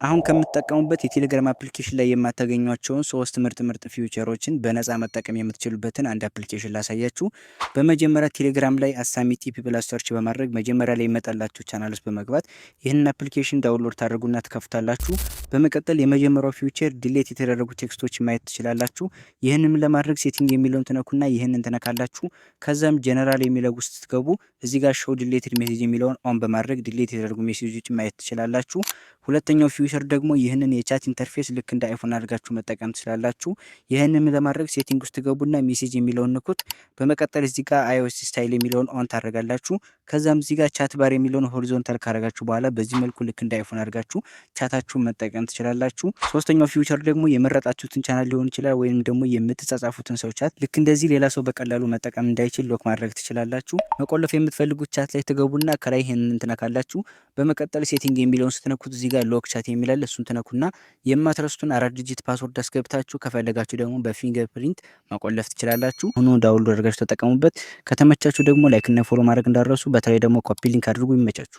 አሁን ከምትጠቀሙበት የቴሌግራም application ላይ የማታገኟቸውን ሶስት ምርጥ ምርጥ feature ኦችን በነፃ መጠቀም የምትችሉበትን አንድ application ላሳያችሁ። በመጀመሪያ ቴሌግራም ላይ አሳሚ ቲፕ ብላችሁ search በማድረግ መጀመሪያ ላይ ይመጣላችሁ ቻናል ውስጥ በመግባት ይህንን application download ታደርጉና ትከፍታላችሁ። በመቀጠል የመጀመሪያው feature delete የተደረጉ text ኦች ማየት ትችላላችሁ። ይህንም ለማድረግ setting የሚለውን ትነኩና ይህንን ትነካላችሁ። ከዛም ጀነራል የሚለው ውስጥ ስትገቡ እዚህ ጋር show deleted message የሚለውን on በማድረግ delete የተደረጉ message ኦችን ማየት ትችላላችሁ። ሁለተኛው feature ደግሞ ይህንን የ chat interface ልክ እንደ አይፎን አድርጋችሁ መጠቀም ትችላላችሁ። ይህንን ለማድረግ setting ውስጥ ትገቡና message የሚለውን ንኩት። በመቀጠል እዚህ ጋር iOS style የሚለውን on ታደርጋላችሁ። ከዛም እዚህ ጋር chat bar የሚለውን horizontal ካደረጋችሁ በኋላ በዚህ መልኩ ልክ እንደ አይፎን አድርጋችሁ chat ኣችሁን መጠቀም ትችላላችሁ። ሶስተኛው feature ደግሞ የመረጣችሁትን ቻናል ሊሆን ይችላል ወይም ደግሞ የምትጻጻፉትን ሰው chat ልክ እንደዚህ ሌላ ሰው በቀላሉ መጠቀም እንዳይችል lock ማድረግ ትችላላችሁ። መቆለፍ የምትፈልጉት chat ላይ ትገቡና ከላይ ይህንን ትነካላችሁ። በመቀጠል setting የሚለውን ስትነኩት እዚህ ጋር lock chat የሚል አለ፣ እሱን ትነኩና የማትረሱትን አራት digit password አስገብታችሁ ከፈለጋችሁ ደግሞ በ fingerprint መቆለፍ ትችላላችሁ። ሁኑ download አድርጋችሁ ተጠቀሙበት። ከተመቻችሁ ደግሞ like እና follow ማድረግ እንዳትረሱ። በተለይ ደግሞ copy link አድርጉ። ይመቻችሁ።